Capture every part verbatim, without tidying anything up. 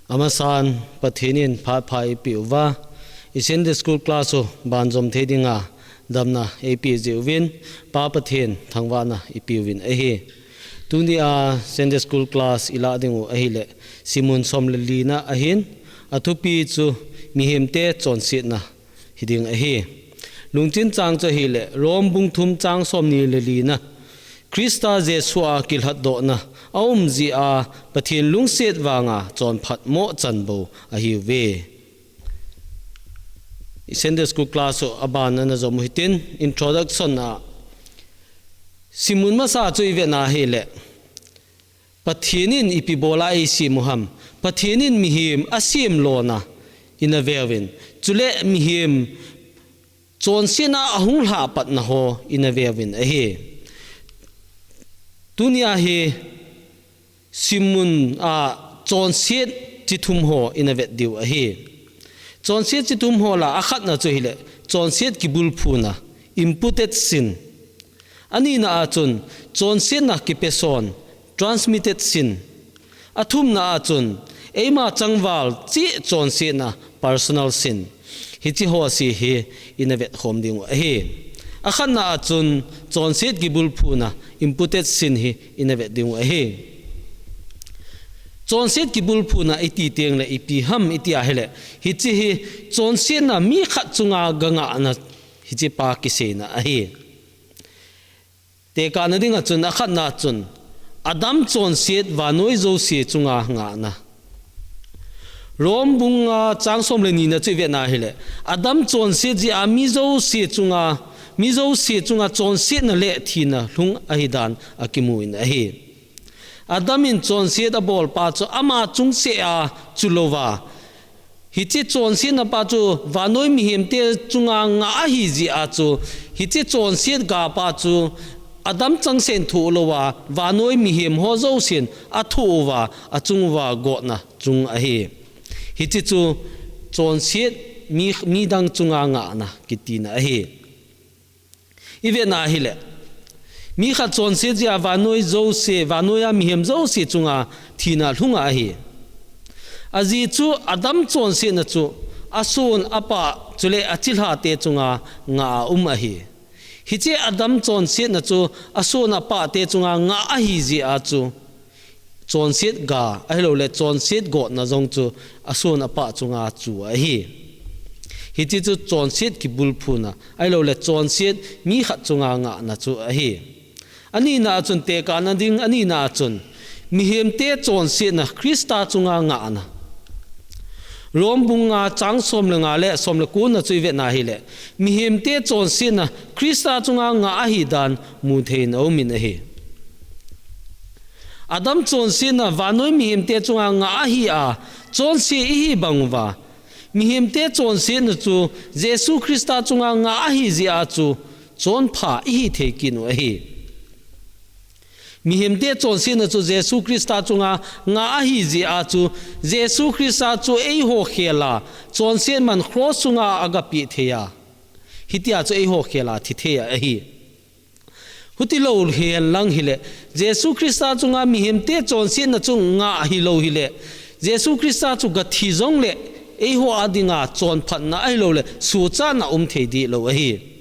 Amasan Pathen in phat pha eipeh uva, i Sunday school class u banjom thei dinga damna eipeh jeh uvin, Pa Pathen thangvahna ipeh uvin ahi. Tunia Sunday school class ilah ding u ahileh, simmun som le lina ahin, athupi chu mihemte chonsetna hiding ahi. Lungchin chang chu ahileh, Rom bung thum chang somni le lina, Christa Jesu a kilhatdohna aum jeh a Pathen lungset vanga chonphat mohchan bou ahiuve. I Sunday school class u aban ana jom u hitin, introduction a simmun masa chu ivet na ahileh, Pathen in ipi bola eisem u ham, Pathen in mihem asem lona ina veuvin, chule mihem chonsetna ahung lhah patna ho ina veuvin ahi. Tunia hi simmun a chonset chi thum ho ina vet diu ahi. Chonset chi thum ho lah a khatna chu ahileh, chonset kibulphuna, imputed sin. Anina a chun, chonsetna kipeson, transmitted sin. Athumna a chun, eima changval cheh chonsetna, personal sin. Hiche ho seh hi ina vetkhom ding u ahi. Akhatna a chun, chonset kibulphuna, imputed sin hi ina vet ding u ahi. Chonset kibulphuna iti tengleh ipi ham iti ahileh, hiche hi chonsetna mi khat chunga gangahna hiche pa kiseina ahi. Tekahna dinga chun, akhatna chun, Adam chonset vannoi jouse chunga ngahna. Rom bung nga chang som le nina chu ivet na ahileh, Adam chonset jeh a mi jouse chunga, mi jouse chunga chonsetna le thina lhung ahidan akimun ahi. Adam in chonset abolpa chu ama chungseh a chulouva, hiche chonsetna pa chu vannoi mihemte chunga ngah ahi jeh a chu, hiche chonset ga pa chu Adam changseh in thoh louva, vannoi mihem ho jousen athoh uva, achung uva gotna chung ahi. Hiche chu chonset mi, midang chunga ngahna kitina ahi. Ivet na ahileh, mi khat chonset jeh a vannoi jouse, vannoi a mihem jouse chunga thina lhunga ahi. Ajeh chu Adam chonsetna chu ason apah chule achilhate chunga ngah a um ahi. Hiche Adam chonsetna chu ason apahte chunga ngah ahi jeh a chu, chonset ga ahilouleh chonset gotna jong chu ason apah chunga chu ahi. Hiche chu chonset kibulphuna ahilouleh chonset mi khat chunga ngahna chu ahi. Anina a chun, tekahna ding anina a chun, mihemte chonsetna Christa chunga ngahna. Rom bung nga chang som le nga le som le kona chu ivet na ahileh, mihemte chonsetna Christa chunga ngah ahidan muthei in aumin ahi. Adam chonsetna vannoi mihemte chunga ngah ahi a, chonse ihi bang uva, mihemte chonsetna chu Jesu Christa chunga ngah ahi jeh a chu chonpha ihi thei kit u ahi. Mihemte chonsetna chu Jesu Christa chunga ngah ahi jeh a chu, Jesu Christa chu eiho khel a chonset man cross chunga agapeh thei a, hitia chu eiho khel a thi thei ahi. Hutilou hihen lang hileh, Jesu Christa chunga mihemte chonsetna chu ngah hilou hileh, Jesu Christa chu gathi jongleh, eiho a dinga chonphatna ahilouleh suhchatna um thei dehlou ahi.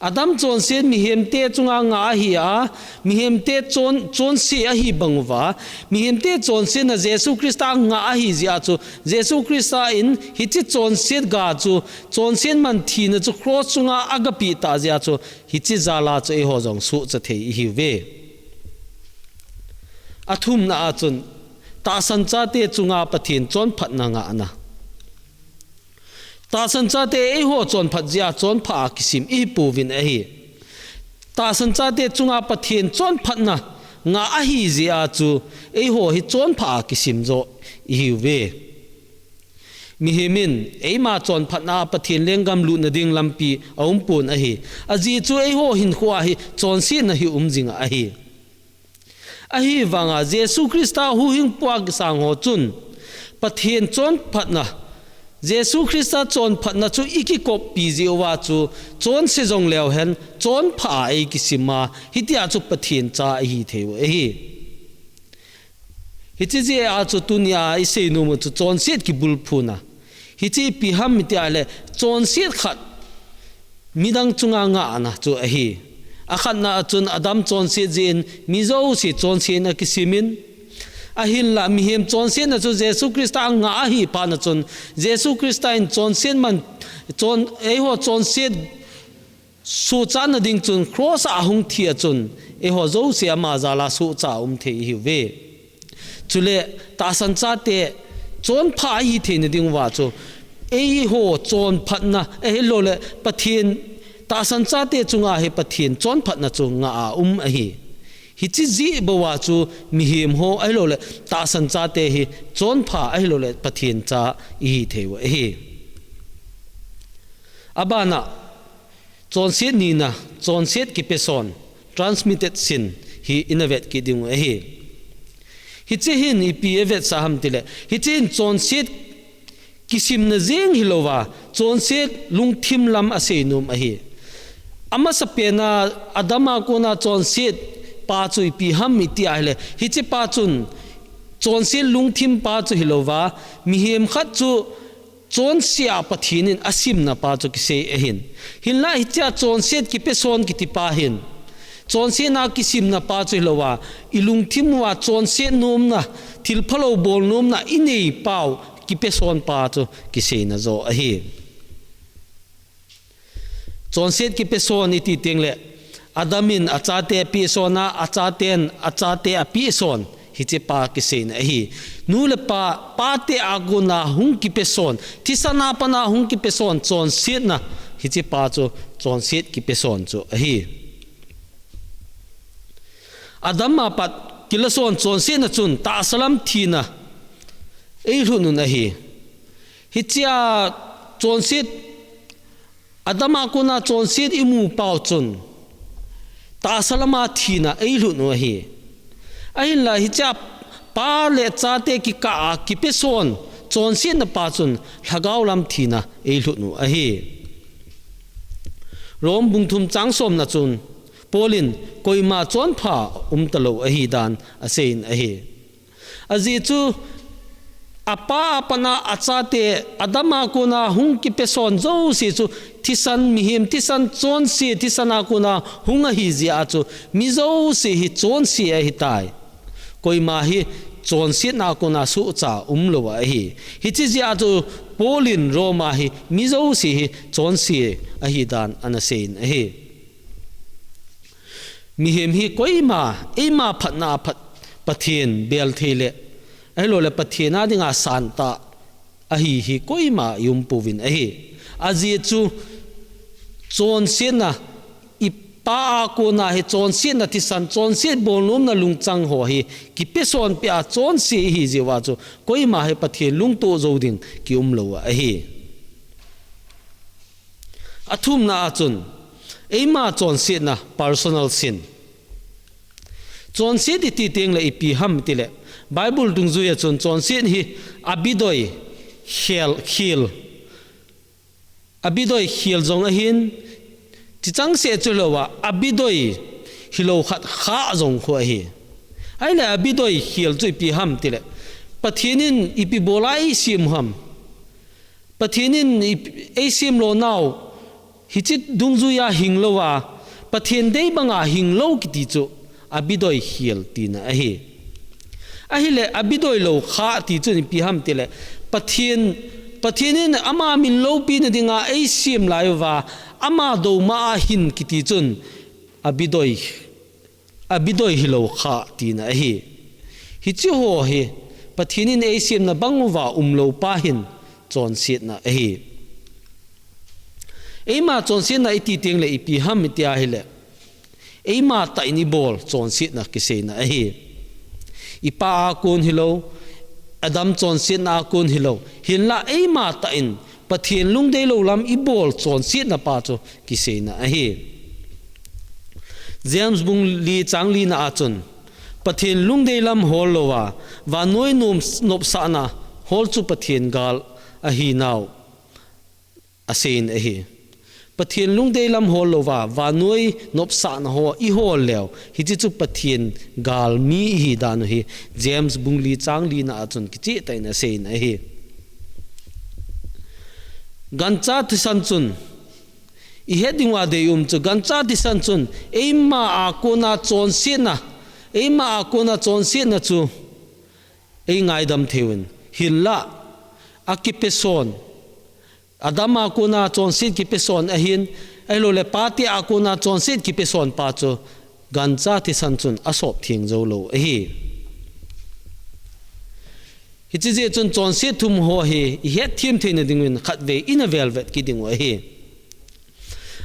Adam chonset mihemte chunga ngah ahi a, mihemte chon, chonse ahi bang uva, mihemte chonsetna Jesu Christa ngah ahi jeh a chu, Jesu Christa in hiche chonset ga chu, chonset man thina chu cross chunga agapeh tah jeh a chu, hiche jal a chu eiho jong suhchat thei ihiuve. Athumna a chun, tahsan chate chunga Pathen chonphatna ngahna. Tahsan chate eiho chonphat jeh a chonpha a kisim ihipouvin ahi. Tahsan chate chunga Pathen chonphatna ngah ahi jeh a chu eiho hi chonpha a kisim jo ihiuve. Mihem in eima chonphatna a Pathen lenggam lutna ding lampi aumpon ahi. Ajeh chu eiho hinkhoa hi chonsetna hi um jing ahi. Ahivanga Jesu Christa huhhingpu a kisang ho chun Pathen chonphatna, Jesu Christa chonphatna chu ikikoppi jeh uva chu chonse jongleu hen chonpha a eikisim a, hitia chu Pathen cha ihi thei u ahi. Hiche jeh a chu tunia isei nom u chu chonset kibulphuna. Hiche ipi ham iti a le chonset khat midang chunga ngahna chu ahi. Akhatna a chun Adam chonset jeh in mi jouse chonsetna kisimin, ahinla mihem chonsetna chu Jesu Christa a ngah ahi phat na chun, Jesu Christa in chonset man, chon, eiho chonset suhchatna ding chun cross a ahung thi a chun, eiho jouse ama jal a suhcha a um thei ihiuve. Chule tahsan chate chonpha ahi theina ding uva chu, eiho chonphatna, ahilouleh Pathen, tahsan chate chunga hi Pathen chonphatna chu ngah a um ahi. Hiche jeh bou a chu mihem ho ahilouleh tahsan chate hi chonpha ahilouleh Pathen cha ihi thei u ahi. Abana, chonset nina, chonset kipeson, transmitted sin, hi ina vet kit ding u ahi. Hiche hin ipi avetsah ham itile, hiche hin chonset kisimna jeng hilouva, chonset lungthim lam asei nom ahi. Amasapen a Adam a kona chonset pa chu ipi ham iti ahile, hiche pa chun chonset lungthim pa chu hilouva, mihem khat chu chonse a Pathen in asimna pa chu kisei ahin. Hinla hichea chonset kipeson kiti pa hin, chonsetna kisimna pa chu hilouva, ilungthim uva chonset nomna, thilphalou bol nomna inei pau kipeson pa chu kiseina jo ahi. Chonset kipeson iti tengle, Adam in achate apehson a, achaten achate apehson, hiche pa kiseina ahi. Nu le pa, pate a kona hung kipeson, thisan a pat a hung kipeson chonsetna, hiche pa chu chonset kipeson chu ahi. Adam a pat kilason chonsetna chun tahsa lam thina eilhut un ahi. Hichea chonset, Adam a kona chonset imu pau chun tahsa lama thina eilhut u ahi. Ahinla hichea pa le chate kikah a kipeson chonsetna pa chun lhagao lam thina eilhut u ahi. Rom bung thum chang somna chun Paul in koima chonpha umtalou ahi dan aseiyin ahi. Ajeh chu apa a pat a achate Adam a kona hung kipeson jouse chu thisan, mihem thisan chonse, thisan a kona hung ahi jeh a chu mi jouse hi chonse ahitai. Koima hi chonsetna a kona suhcha umlou ahi. Hiche jeh a chu Paul in Rom a hi mi jouse hi chonse ahi dan ana seiyin ahi. Mihem hi koima, eima phatna a phat Pathen bel thei le, ahilouleh Pathen a dinga santah ahi hi koima i umpouvin ahi. Ajeh chu chonsetna, ipa a kona hi chonsetna thisan, chonset bol nomna lungchang ho hi kipesonpeh a chonse ihi jeh uva chu koima hi Pathen lungtoh jou ding kiumlou ahi. Athumna a chun, eima chonsetna, personal sin. Chonset iti tengle ipi ham itile, Bible dungjui a chun chonset hi abidoi khel, khel, abidoi khel jong ahin, chuchangseh chu hilouva, abidoi hilou khat khah jong khu ahi. Ahile abidoi khel chu ipi ham itile, Pathen in ipi bol a eisem u ham? Pathen in i, eisem lonau, hiche dungjuia hinglouva, Pathen dei banga hinglou kiti chu abidoi khel tina ahi. Ahile abidoi lou khah ti chun ipi ham itile, Pathen, Pathen in ama min loupina dinga eisem lai uva, ama douma a hin kiti chun abidoi, abidoi hilou khah tina ahi. Hiche ho hi Pathen in eisemna bang uva umlou pa hin chonsetna ahi. Eima chonsetna iti tengle ipi ham iti ahile, eima tah in ibol chonsetna kiseina ahi. Ipa a kon hilou, Adam chonsetna a kon hilou, hinla eima tah in Pathen lungdeilou lam ibol chonsetna pa chu kiseina ahi. James bung li chang lina a chun, Pathen lungdei lam hol louva, vannoi nom, nopsahna hol chu Pathen gal ahinau aseiyin ahi. Pathen lungdei lam hol louva, vannoi nopsahna ho ihol leu, hiche chu Pathen galmi ihi dan u hi James bung li chang li na a chun kicheh tah in asei in ahi. Gancha thisan chun, ihet diu a deium chu, gancha thisan chun, eima a kona chonsetna, eima a kona chonsetna chu, eingaidam thei uvin. Hinlah, akipeson, Adam a kona chonset kipeson ahin, ahilouleh pate a kona chonset kipeson pa chu, gancha thisan chun asop theng jou lou ahi. Hiche jeh chun chonset thum ho hi ihet them theina dinguvin khatvei ina velvet kit diu ahi.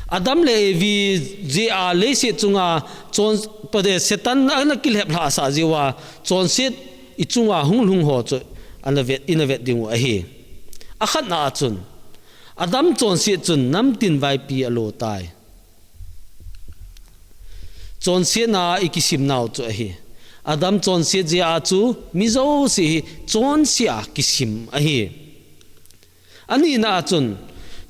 Adam le Evi jeh a leiset chunga chon, pade Satan ana kilhep lhahsah jeh uva chonset ichunga hung lhung ho chu ana vet, ina vet diu ahi. Akhatna a chun, Adam chonset chun namtin vaipi alo tai. Chonsetna ikisim nau chu ahi. Adam chonset jeh a chu mi jouse hi chonse a kisim ahi. Anina a chun,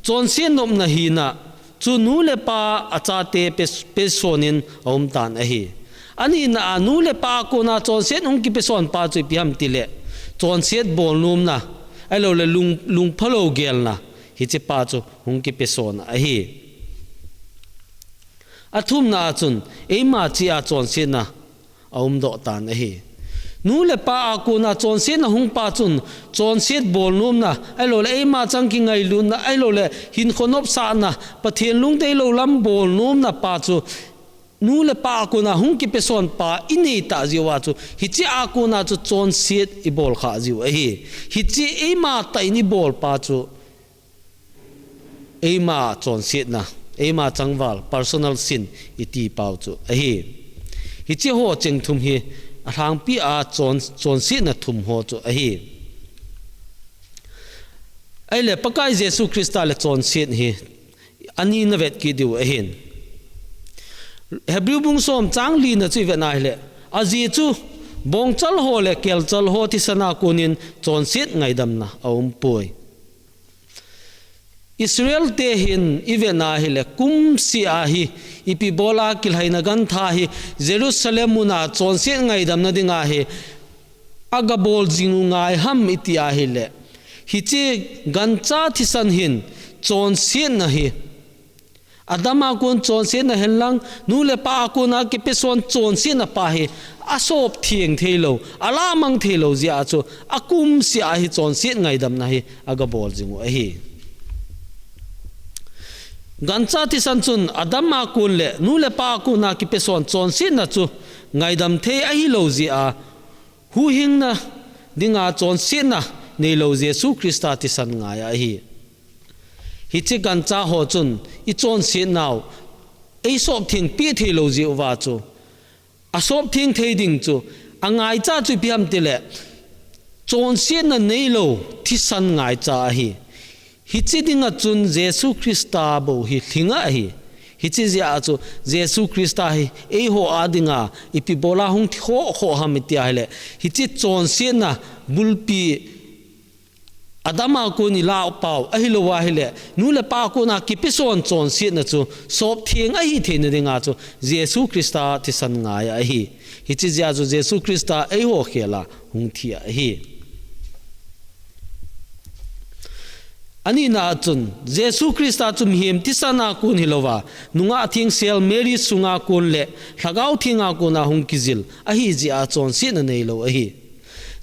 chonset nopna hina chu nu le pa achate pe, peson in aum tan ahi. Anina a nu le pa a kona chonset hung kipeson pa chu ipi ham tileh, chonset bolnomna, ahilouleh lung, lungphalou gelna, hiche pa chu hung kipeson ahi. Athumna a chun, eima cheh a chonsetna aumdoh tan ahi. Nu le pa a kona chonsetna hung pa chun, chonset bolnomna, ahilouleh eima chang kingailutna, ahilouleh hinkho nopsahna, Pathen lungdei lou lam bolnomna pa chu, nu le pa a kona hung kipeson pa inei tah jeh uva chu, hiche a kona chu chonset ibol kha jiu ahi. Hiche eima tah in ibol pa chu, eima chonsetna, eima changval, personal sin, iti pau chu ahi. Hiche ho cheng thum hi alhangpi a chon, chonsetna thum ho chu ahi. Ahileh Pakai Jesu Christa le chonset hi anina vet kit diu ahin. Hebrew bung som chang li na chu ivet na ahileh, ajeh chu bongchal ho le kelchal ho thisan a konin chonset ngaidamna aumpoi. Israel te hin ivet na ahileh, kumseh a hi ipi bol a kilhaina gantha hi Jerusalem muna chonset ngaidamna dinga hi agabol jing u ngai ham iti ahileh, hiche gancha thisan hin chonsetna hi, Adam a kon chonsetna henlang, nu le pa a kona kipeson chonsetna pa hi asop theng theilou, alahmang theilou jeh a chu, akumseh a hi chonset ngaidamna hi agabol jing u ahi. Gancha thisan chun Adam a kon le nu le pa a kona kipeson chonsetna chu ngaidam thei ahilou jeh a, huhhingna dinga chonsetna neilou Jesu Christa thisan ngai ahi. Hiche gancha ho chun ichonsetnau eisop thengpi theilou jeh uva chu, asop theng thei ding chu angaicha chu ipi ham tileh, chonsetna neilou thisan ngaicha ahi. Hiche dinga chun Jesu Christa bou hi lhinga ahi. Hiche jeh a chu Jesu Christa hi eiho a dinga ipi bol a hung thi khoh khoh ham iti ahileh, hiche chonsetna bulpi Adam a kon ilah pau ahilou ahileh, nu le pa a kona kipeson chonsetna chu sop theng ahi theina dinga chu Jesu Christa thisan ngai ahi. Hiche jeh a chu Jesu Christa eiho khel a hung thi ahi. Anina a chun, Jesu Christa chu mihem thisan a kon hilouva, nungah thengsel Mary sunga kon le Lhagao Theng a kona hung kijil ahi jeh a chonsetna neilou ahi.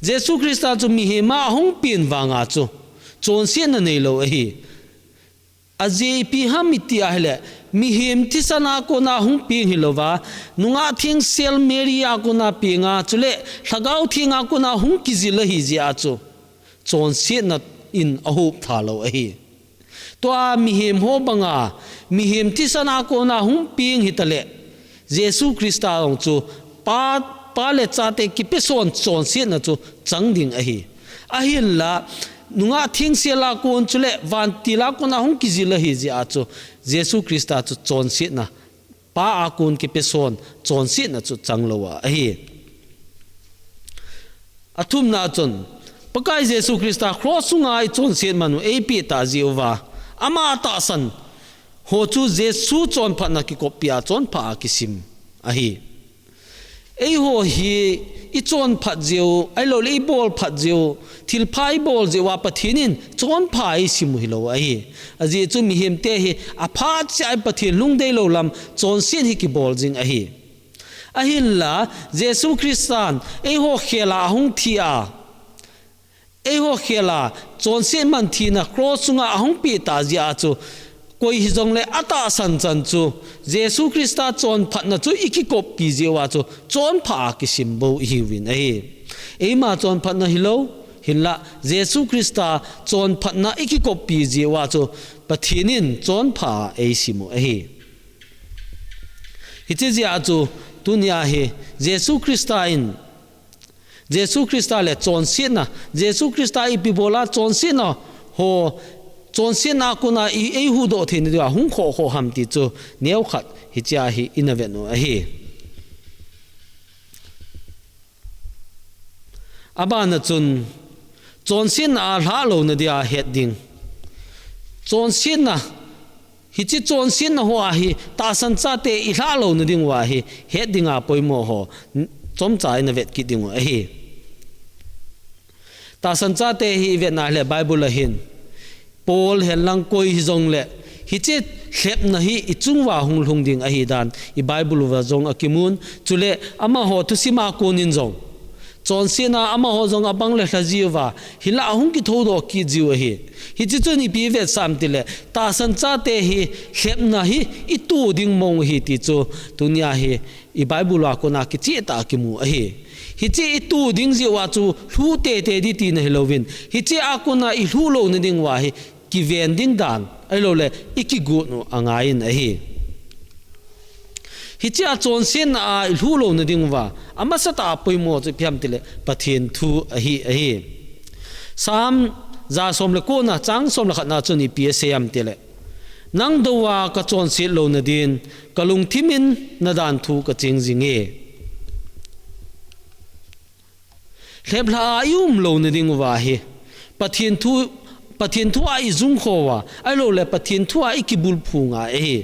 Jesu Christa chu mihem a ahung pen vanga chu chonsetna neilou ahi. Ajeh ipi ham iti ahileh, mihem thisan a kona hung peng hilouva, nungah thengsel Mary a kona penga, chule Lhagao Theng a kona hung kijil ahi jeh a chu, chonsetna in ahop tha lou ahi. Tua mihem ho banga, mihem thisan a kona hung peng hitaleh, Jesu Christa jong chu Pa, Pa le Chate kipeson chonsetna chu chang ding ahi. Ahinla, nungah thengsel a kon chule vantil a kona hung kijil ahi jeh a chu, Jesu Christa chu chonsetna, Pa a kon kipeson chonsetna chu chang lou ahi. Athumna chun, Pakai Jesu Christa cross sunga ichonset man u eipeh tah jeh uva, ama tahsan Ho chu Jesu chonphatna kikoppi a chonpha a kisim ahi. Eiho hi i chonphat jeh u, ahilouleh i bolphat jeh u, thilpha i bol jeh uva Pathen in chonpha eisim u hilou ahi. Ajeh chu mihemte hi aphat seh a Pathen lungdei lou lam chonset hi kibol jing ahi. Ahinla, Jesu Christan eiho khel a ahung thi a, eiho khel a chonset man thina cross chunga ahung peh tah jeh a chu, koi hijongle atahsan chan chu, Jesu Christa chonphatna chu i kikoppi jeh uva chu, chonpha a kisim bou ihiuvin ahi. Eima chonphatna hilou, hinla Jesu Christa chonphatna i kikoppi jeh uva chu, Pathen in chonpha a eisim u ahi. Hiche jeh a chu, tunia hi Jesu Christa in, Jesu Christa le chonsetna, Jesu Christa ipi bol a chonsetna ho, chonsetna a kona i, eihuhdoh theina diuva hung khoh khoh ham ti chu neokhat hichea hi ina vet u ahi. Abana chun, chonsetna a lhah louna dia het ding. Chonsetna, hiche chonsetna ho a hi tahsan chate i lhah louna diuva hi het dinga poimo ho, chomcha ina vet kit diu ahi. Tahsan chate hi i vetna hile Bible a hin, Paul henlang koi hijongle, hiche lhepna hi i chung uva hung lhung ding ahi dan i Bible uva jong akimun, chule amaho thusim a konin jong, chonsetna amaho jong abang le lhaji uva, hinlah ahung kithoudoh kit jiu ahi. Hiche chun ipi vetsah em itile, tahsan chate hi lhepna hi i to ding mong ahi ti chu, tunia hi i Bible a kona kichehtah a kimu ahi. Hiche i to ding jeh uva chu lhuh teitei ding tina hilouvin, hiche a kona i lhuh louna diuva hi kiven ding dan, ahilouleh i kigot u angaiyin ahi. Hiche a chonsetna a i lhuh louna diuva, amasatah a poimo chu ipi ham itile, Pathen thu ahi, ahi. Psalm ja som le kona, chang som le khatna chun ipi asei em itile, Nang douva ka chonset louna din, ka lungthim in na danthu ka ching jinge. Lheplhah a i um louna diuva hi, Pathen thu, Pathen thu a i jung khouva, ahilouleh Pathen thu a i kibulphu ngai ahi.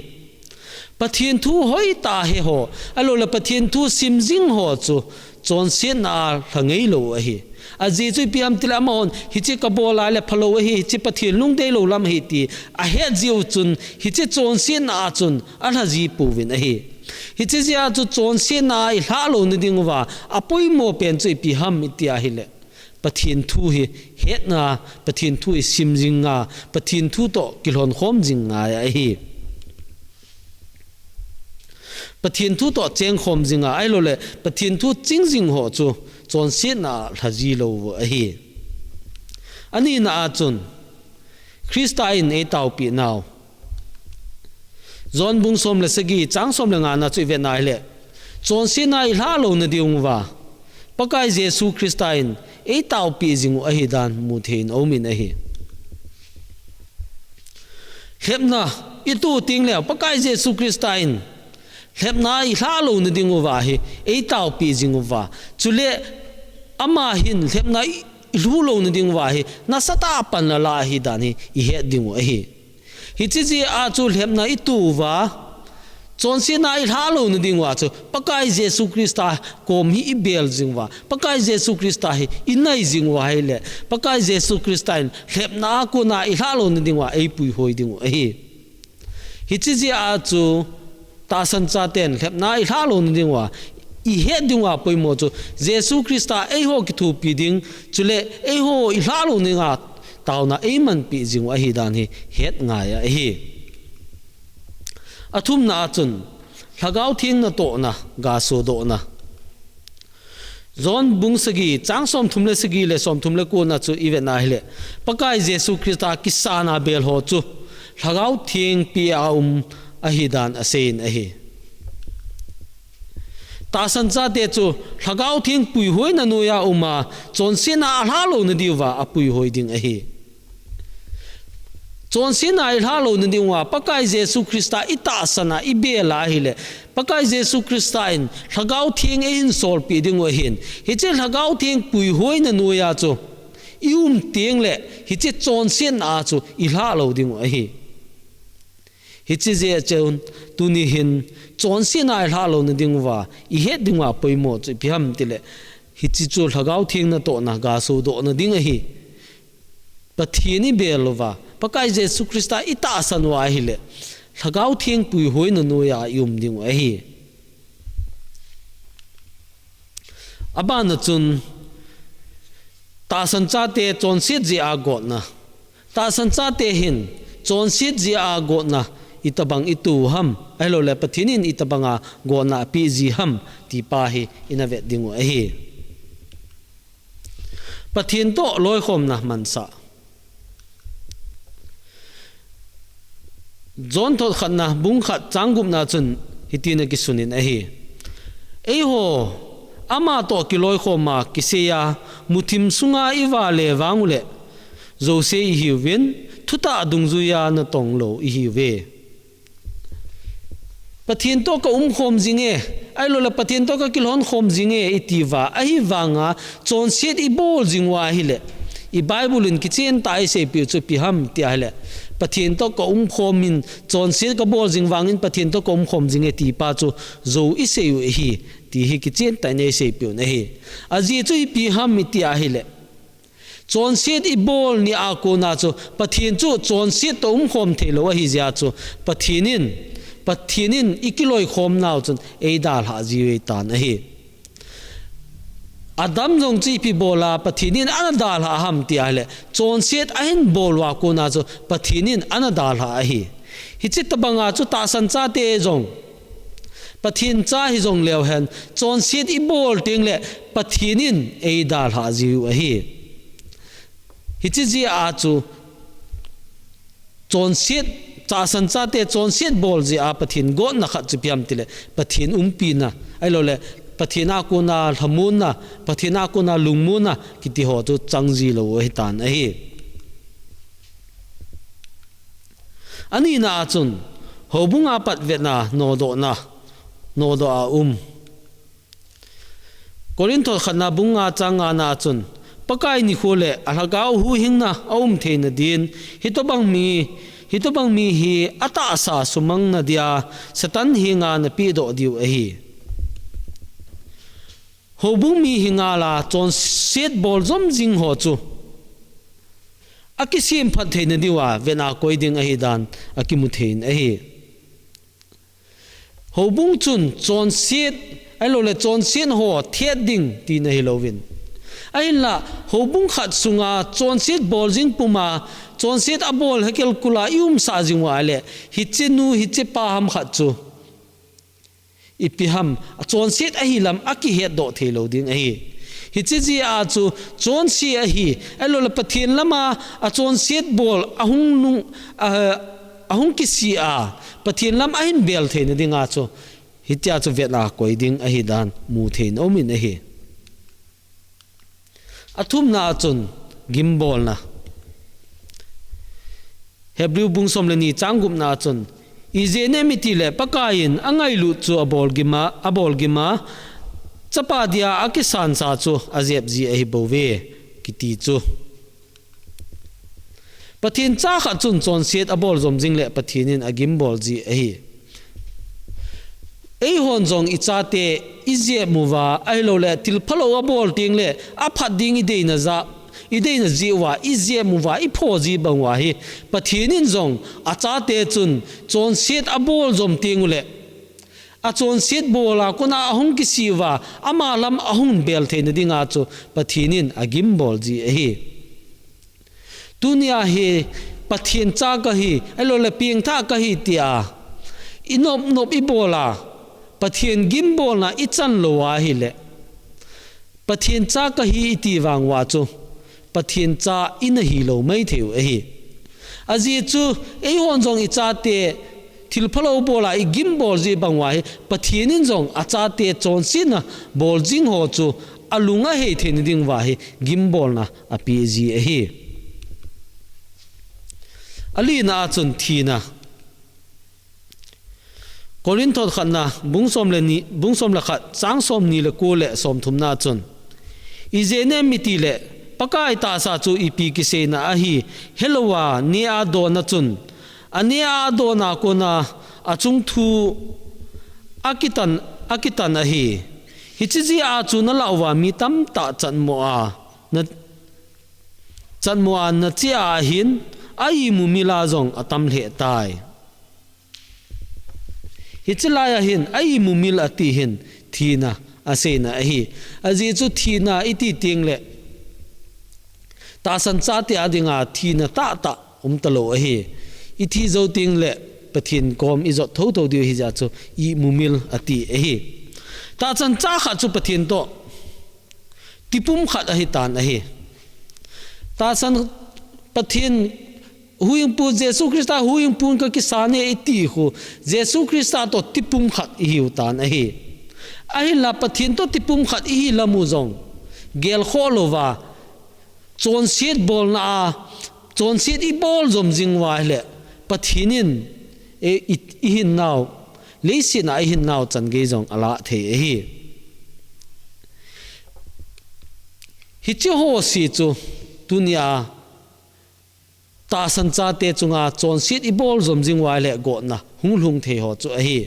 Pathen thu hoitah a he ho, ahilouleh Pathen thu sim jing ho chu, chonsetna a lha ngeilou ahi. Ajeh chu ipi ham itile amahon, hiche ka bol a le phalou ahi, hiche Pathen lungdei lou lam ahi ti ahet jeh u chun, hiche chonsetna a chun alha ji pouvin ahi. Hiche jeh a chu chonsetna a i lhah louna diuva, apoimo pen chu ipi ham iti ahile, Pathen thu hi hetna, Pathen thu hi sim jinga, Pathen thu toh kilhon khom jing ngai ahi. Pathen thu toh chengkhom jinga, ahilouleh Pathen thu ching jing ho chu chonsetna a lha ji lou u ahi. Anina a chun, Christa in eitaopeh nau. John bung som le sagi, chang som le ngana chu i vetna hile, chonsetna a i lhah louna diuva, Pakai Jesu Christa in eitaopeh jing u ahi dan muthei in aumin ahi. Lhepna i to tengle, Pakai Jesu Christa in lhepna a i lhah louna diuva hi eitaopeh jing uva, chule ama hin lhepna i, i lhuh louna diuva hi nasatah a pan ala ahi dan hi i het diu ahi. Hiche jeh a chu lhepna i to uva, chonsetna a i lhah louna diuva chu Pakai Jesu Christa kom hi i bel jing uva, Pakai Jesu Christa hi i nai jing uva ahile, Pakai Jesu Christa in lhepna a kona i lhah louna diuva eipuihoi diu ahi. Hiche jeh a chu tahsan chaten lhepna a i lhah louna diuva, i het diuva poimo chu Jesu Christa eiho kithopi ding, chule eiho i lhah louna dinga taona eimanpeh jing u ahi dan hi het ngai ahi. Athumna a chun, Lhagao Theng natohna, gasodohna. John bung sagi, chang somthum le sagi le somthum le kona chu i vetna hile, Pakai Jesu Christa kisan a bel ho chu Lhagao Theng peh a um ahi dan aseiyin ahi. Tahsan chate chu Lhagao Theng puihoina noiya um a, chonsetna a lhah louna diuva apuihoi ding ahi. Chonsetna a i lhah louna diuva, Pakai Jesu Christa i tahsan a i bel a ahile, Pakai Jesu Christa in Lhagao Theng eihin solpeh diu ahin, hiche Lhagao Theng puihoina noiya chu i um tengle, hiche chonsetna a chu i lhah lou diu ahi. Hiche jeh chun, tuni hin, chonsetna i lhah louna diuva, i het diuva poimo chu ipi ham tile, hiche chu Lhagao Theng natohna, gasodohna ding ahi. Pathen i bel uva, Pakai Jesu Christa i tahsan uva ahile, Lhagao Theng puihoina noiya i um diu ahi. Abana chun, tahsan chate chonset jeh a gotna. Tahsan chate hin, chonset jeh a gotna, itobang i to u ham. Ahilouleh, Pathen in itobanga gotna apeh ji ham, ti pa hi, i na vet diu ahi. Pathen toh loikhomna mansah. John thot khatna, bung khat, chang gupna chun, hitin akisunin ahi. Eiho, ama toh kiloikhoma, kiseiya, muthim sunga i vale vang uleh, jouse i hiuvin, thutah dungjuiya natong lou i hiuve. Pathen toh ka umkhom jinge, ahilouleh Pathen toh ka kilhonkhom jinge, i tiuva, ahivanga, chonset i bol jing uva ahile. I Bible in kichen tah a i seipeh u chu ipi ham ti ahile. Pathen toh ka umkhom in, chonset ka bol jing vangin Pathen toh ka umkhom jinge ti pa chu jou i sei u ahi, ti hi kichen tah in i seipeh u ahi. Ajeh chu ipi ham i ti ahile. Chonset i bol ni a kona chu, Pathen chu chonset toh umkhom thei lou ahi jeh a chu, Pathen in, Pathen in i kiloikhomnau chun ei dalhah jiu ahitan ahi. Adam jong chu ipi bola Pathen in ana dalhah ham ti ahile, chonset ahin bol uva kona chu Pathen in ana dalhah ahi. Hiche tobanga chu tahsan chate jong, Pathen cha hijong leu hen, chonset i bol teng le Pathen in ei dalhah jiu ahi. Hiche jeh a chu chonset, tahsan chate chonset bol jeh a Pathen gotna khat chu ipi ham tile, Pathen umpina, ahilouleh, Pathen a kona lhamonna, Pathen a kona lungmonna, kiti ho chu chang ji lou ahitan ahi. Anina a chun, houbunga pat vetna, nodohna, nodoh a um. Korinth thot khatna bung nga chang ngana a chun, Pakai nikho le a Lhagao huhhingna a um theina din, hitobang mi, hitobang mi hi atahsa sumangna dia Satan henga napehdoh diu ahi. Houbung mi hi ngala chonset bol jom jing ho chu akisemphat theina diuva vetna koi ding ahidan akimu thei in ahi. Houbung chun chonset, ahilouleh chonset ho thet ding tina hilouvin. Ahinla, houbung khat sunga chonset bol jing puma, chonset abol hekelkula i umsah jing uva le, hiche nu, hiche pa ham khat chu. Ipi ham, achonset ahi lam akihetdoh thei lou ding ahi. Hiche jeh a chu chonse ahi, ahilouleh Pathen lama achonset bol, ahung nung, a, ahung kisih a, Pathen lam ahin bel theina dinga chu, hitia chu vetna koi ding ahidan mu thei in aumin ahi. Athumna a chun gimbolna. Hebrew bung som le ni chang gupna a chun, ijeh inem itile Pakaiyin angailut chu abol gima, abol gima, chapa dia akisansa chu ajep ji ahi bouve, kiti chu. Pathen cha khat chun chonset abol jom jing le Pathen in agimbol ji ahi. Eihon jong ichate ijep uva, ahilouleh thil phalou abol teng le aphat ding ideina ja, ideina jeh uva, ijep uva, ipho ji bang uva hi, Pathen in jong achate chun chonset abol jom teng ule, achonset bol a kona ahung kisih uva, ama lam ahung bel theina dinga chu Pathen in agimbol ji ahi. Tunia hi Pathen cha kahi, ahilouleh pengthah kahi tia inop nop ibol a, Pathen gimbolna ichan lou ahile, Pathen cha kahi iti vang uva chu, Pathen cha ina hilou maithei u ahi. Ajeh chu, eihon jong ichate thil phalou bol a igimbol ji bang uva hi, Pathen in jong achate chonsetna bol jing ho chu alung ahei theina ding uva hi gimbolna apeh ji ahi. Alina a chun thina. Korinth thot khatna, bung som le ni, bung som le khat, chang som ni le ko le som thumna a chun. Ijeh inem itile, Pakai tahsa chu ipi kiseina ahi, helouva, neh a donna chun, Ane a adon a kona achung thu akitan, akitan ahi. Hiche jeh a chu nalah uva mi tamtah chatmo a na, chatmo a nache a hin a imumil a jong atam lheh tai. Hiche lai a hin a imumil ati hin thina aseina ahi. Ajeh chu thina iti teng le tahsan chate a dinga thina tahtah um talou ahi. Ithi jou teng le Pathen kom ijot thotho diu ahi jeh chu imumil ati ahi. Tahsan cha khat chu Pathen toh tipum khat ahi tan ahi. Tahsan Pathen huhhingpu Jesu Christa huhhingpu in kakisan e iti khu Jesu Christa toh tipum khat ihiu tan ahi. Ahinla Pathen toh tipum khat ihi lam u jong gelkhoh louva, chonset bolna a, chonset ibol jom jing uva ahile, Pathen in, e, i, ihinnau, leiset a ihinnau chan gei jong alah thei ahi. Hiche ho si chu, tunia, tahsan chate chunga chonset ibol jom jing uva ahile gotna hung lhung thei ho chu ahi.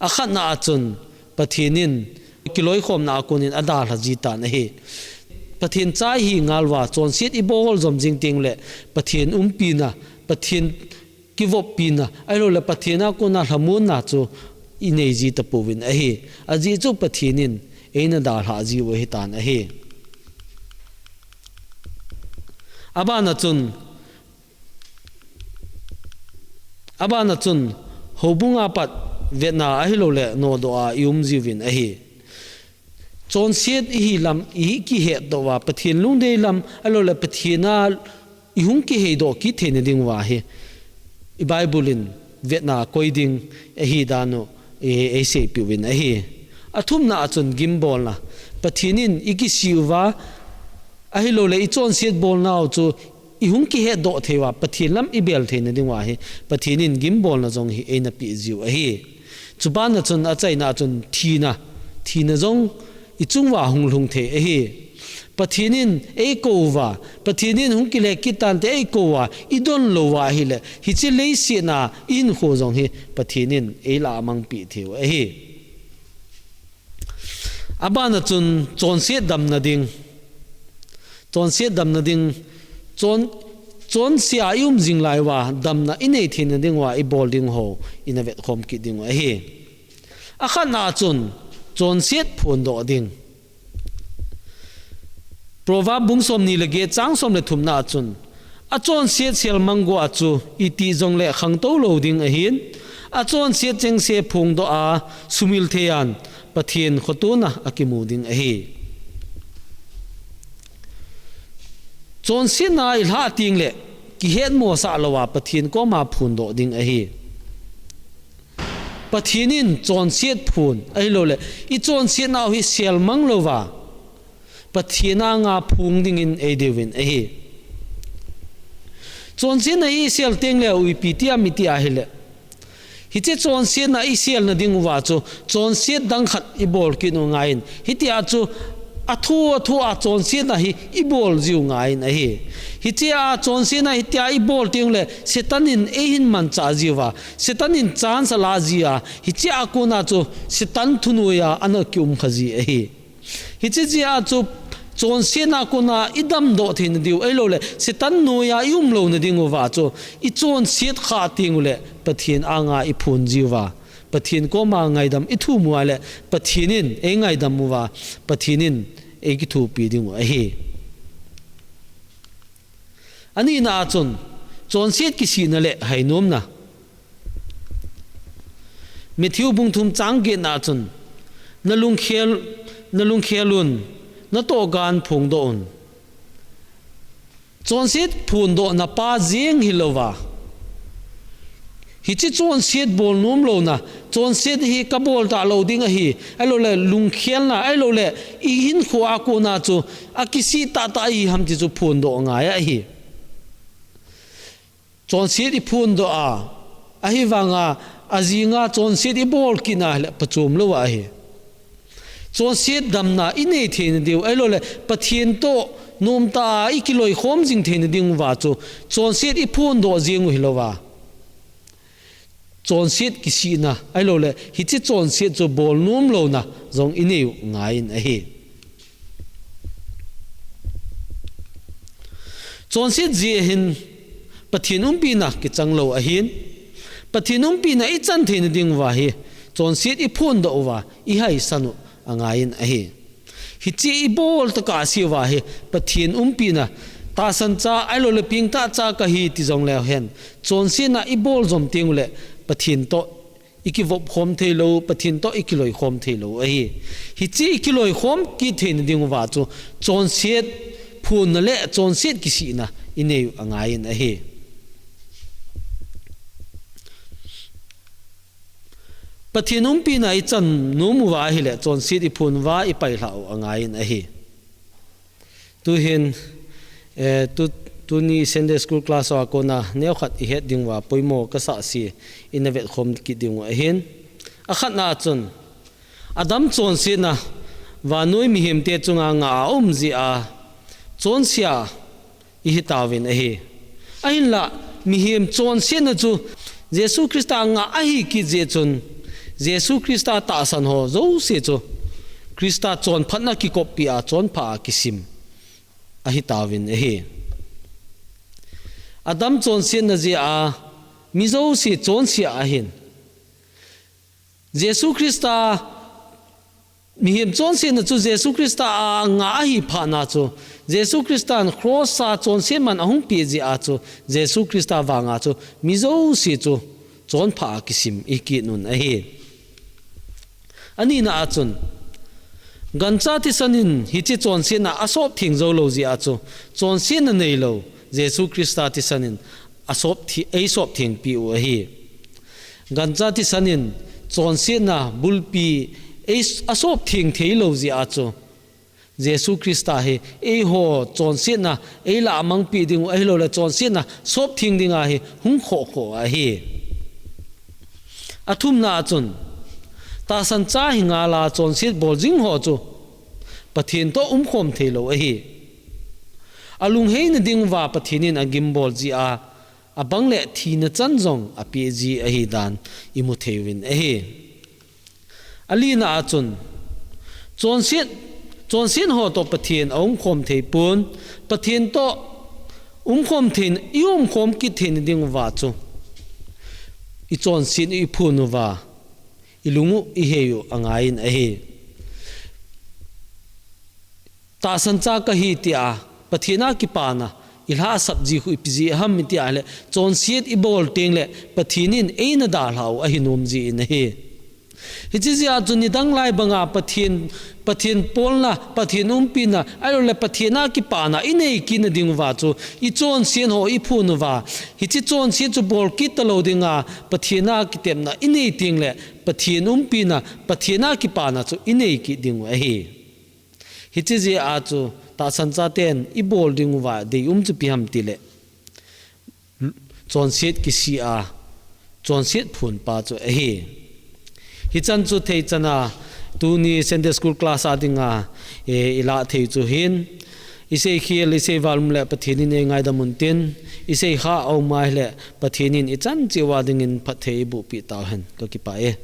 Akhatna a chun Pathen in kiloikhomna a konin adalha ji tan ahi. Pathen cha ihi ngal uva chonset ibol jom jing teng le Pathen umpina, Pathen kivoppina, ahilou le Pathen a kona lhamonna chu inei ji tapouvin ahi. Ajeh chu Pathen in eina dalhah jiu ahi tan ahi. Abana chun, abana chun, houbunga pat vetna ahilou le nodoh a ium jiuvin ahi. Chonset ihi lam, ikihet doh uva, Pathen lungdei lam, ahilou le Pathen a ihung kiheidoh kit theina ding uva hi, i Bible in vetna koi ding ahi dan u, e, eiseipeh uvin ahi. Athumna a chun gimbolna, Pathen in ikisih uva, ahilou le ichonset bolnau chu ihung kihetdoh thei uva, Pathen lam ibel theina ding uva hi, Pathen in gimbolna jong hi eina peh jiu ahi. Chubana chun achaina a chun thina, thina jong ichung uva hung lhung thei ahi. Pathen in eikou uva, Pathen in hung kile kit tante eikou uva, idon lou uva ahile, hiche leiset a ihinkho jong hi Pathen in eilah mang peh thei u ahi. Abana chun chonset damna ding. Chonset damna ding. Chon, chonse a ium jing lai uva, damna inei theina ding uva, ibol ding ho, ina vetkhom kit ding u ahi. Akhatna a chun, chonset phondoh ding. Proverb bung somni le get chang som le thumna a chun, achonset selmang go a chu iti jongle khangtou lou ding ahin, achonset chengse phongdoh a sumil thei an Pathen khotona akimu ding ahi. Chonsetna ilhah teng le kihetmosah louva Pathen koma phondoh ding ahi. Pathen in chonset phon, ahilou le, ichonsetnau hi selmang louva Pathen anga phong dingin eideuvin ahi. Chonsetna hi isel teng le u ipi ti ham iti ahile, hiche chonsetna iselna ding uva chu, chonset dang khat ibol kit u ngaiyin. Hitia chu, athu, athu a chonsetna hi ibol jiu ngaiyin ahi. Hiche a chonsetna hitia ibol teng le, Satan in eihin manchah jiuva, Satan in chance ala jia, hiche a kona chu, Satan thunoiya ana kium kha ji ahi. Hiche jeh a chu chonsetna kona idamdoh theina diu, ahilou le, Satan noiya ium louna ding uva chu, ichonset khah teng u le, Pathen anga iphon jiuva, Pathen koma ngaidam ithum uva le, Pathen in eingaidam uva, Pathen in eikithopi ding u ahi. Anina a chun, chonset kisihna le hainomna. Matthew bung thum chang getna a chun, nalungkhel, nalungkhel un, natohgon phongdoh un. Chonset phondohna pa jeng hilouva, hiche chonset bolnom louna, chonset hi kabol talou ding ahi, ahilou le lungkhelna, ahilou le ihinkho a kona chu, akisih tahtah ihi ham ti chu phondoh ngai ahi. Chonset iphondoh a, ahivanga, ajinga chonset ibol kit na le phachom lou ahi. Chonset damna inei theina diu, ahilou le, Pathen toh nomtah a ikiloikhom jing theina ding uva chu, chonset iphondoh jeng u hilouva, chonset kisihna, ahilouleh hiche chonset chu bolnom louna jong inei u angaiyin ahi. Chonset jeh hin Pathen umpina kichang lou ahin, Pathen umpina ichan theina diuva hi chonset iphondoh uva ihaisan u angaiyin ahi. Hiche ibol tokah seuva hi Pathen umpina, tahsan cha ahilouleh pengtah cha kahi ti jongleu hen, chonsetna ibol jom tenguleh Pathen toh ikivop khom theilou, Pathen toh ikiloikhom theilou ahi. Hiche ikiloikhom kit theina diuva chu chonset phonna le chonset kisihna inei u angaiyin ahi. Pathen umpina ichan nom uva ahileh chonset iphon uva ipailhah u angaiyin ahi. Tuhin, eh, tu, tuni Sunday school class a kona neokhat ihet diuva poimo kasah se, ina vetkhom kit diu ahin. Akhatna chun, Adam chonsetna vannoi mihemte chunga ngah a um jeh a chonse a ihitauvin ahi. Ahinlah, mihem chonsetna chu Jesu Christa ngah ahi kit jeh chun, Jesu Christa tahsan ho jouse chu Christa chonphatna kikoppi a chonpha a kisim ahitauvin ahi. Adam chonsetna jeh a mi jouse chonse ahin, Jesu Christa, mihem chonsetna chu Jesu Christa a ngah ahi phatna chu, Jesu Christan cross a chonset man ahung peh jeh a chu, Jesu Christa vanga chu mi jouse chu chonpha a kisim ikit un ahi. Anina a chun, gancha thisan in hiche chonsetna asop theng jou lou jeh a chu, chonsetna neilou Jesu Christa thisan in asop thi-, eisop thengpi u ahi. Gancha thisan in chonsetna bulpi ei s-, asop theng theilou jeh a chu, Jesu Christa hi eiho chonsetna eilah a mangpeh diu ahilouleh chonsetna sop theng dinga hi hung khoh khoh ahi. Athumna a chun, tahsan cha hi ngal a chonset bol jing ho chu Pathen toh umkhom theilou ahi. Alungheina diuva Pathen in agimbol jeh a, abang le thina chan jong apeh ji ahi dan imu thei uvin ahi. Alina a chun, chonset, chonset ho toh Pathen aumkhom thei pon, Pathen toh umkhom thei, iumkhom kit theina diuva chu ichonset u iphon uva, ilung u ihei u angaiyin ahi. Tahsan cha kahi tia Pathen a kipana ilhahsap ji khu ipi jeh ham iti ahileh, chonset ibol tengleh Pathen in eina dalhau ahinom jeh in ahi. Hiche jeh a chu nidang lai banga Pathen, Pathen polna, Pathen umpina, ahilouleh Pathen a kipana inei kitna diuva chu ichonset ho iphon uva, hiche chonset chu bol kit talou dinga Pathen a kitepna inei tengleh Pathen umpina, Pathen a kipana chu inei kit diu ahi. Hiche jeh a chu tahsan chaten ibol diuva deium chu ipi ham tileh, chonset kisih a, chonset phonpa chu ahi. Hichan chu theichan a, tuni Sunday school class a dinga, eh, ilah thei chu hin, iseikhel, iseival um leh Pathen in eingaidam untin, iseikhah aum ahileh Pathen in ichan cheh uva dingin phatthei eibohpeh tauhen, kakipah e.